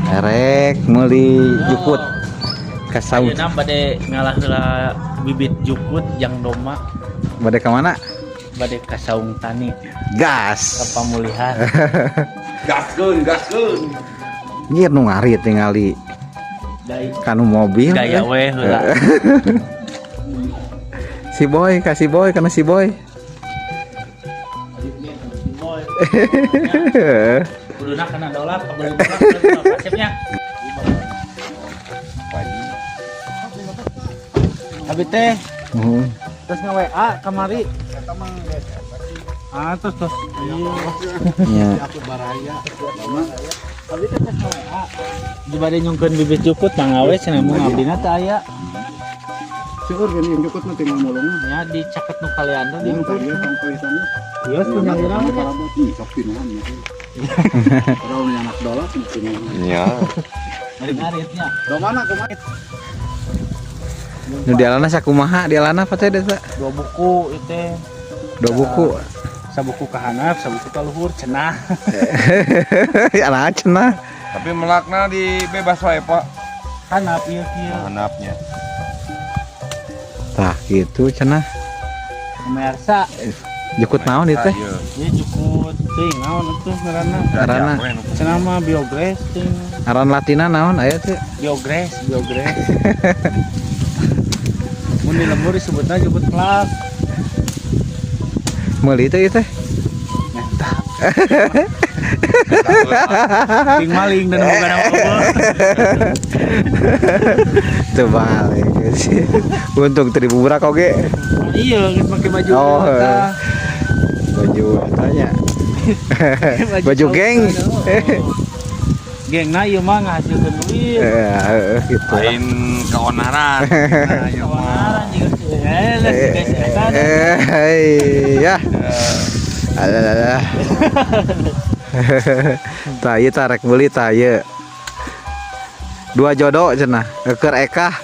Erek meuli jukut ka saung. Ayeuna bade ngalah heula bibit jukut jang domba. Bade ka mana? Bade ka saung tani. Gas. Ka pamulihan. Gaskeun, gaskeun. Nyir nu ngarit tingali Dai kanu mobil. Gaya we heula. Si Boy, kasih Boy, kana si Boy. Boy. Kuduna kana dolar, kabeli dolar, kasepnya. Pagi. Abi teh Nuhun. terus nge-WA kamari. Ah, terus terus. Iya. Nya. Abi teh terus nge-WA. Di bade nyungkeun bibit jukut mangga we cenah mun abdina teh aya. Seueur gini yang jukut mah tinggal mulung. Nya di caket nu kalian di. Yang tadi tong tulisannya. Iya, punya urang mah. Ih, sok pinuhan ya. Padahal nu anak dolar pinuhan. Iya. Ngarit-ngaritnya. Do mana kumaha? Nu dialana sakumaha dialana apa teh desa? Dua buku itu teh. Dua buku. Sabuku ka handap, sabuku ka luhur cenah. Alah cenah. Tapi melakna di bebas wae, Pak. Handap ieu kieu. Handapnya. Tah gitu cenah. Pemirsa, Jukut naon ieu teh? ieu jukut teuing naon atuh ngaranna? Ngaranna. Cenah mah biogres teuing. Ngaran latina naon aya teh? Biogres, biogres. Mun di lembur disebutna jukut kelak. Meuli teh ieu teh. Menta. Ting maling dan boga nama eueuh. Teu balik sih. Untung teu dibuburak oge. Iya, geus make baju Oh, eta. Baju tanya. Baju geng. Gengna ieu mah ngahasilkeun duit. Eh, gitu. Lain keonaran. Nah, ieu mah. Keonaran juga sih. Eh, lah si guys eta. Eh, ya. Alah, alah. Tah ieu tah rek meuli tah ieu. Dua jodoh cenah, keur ekah.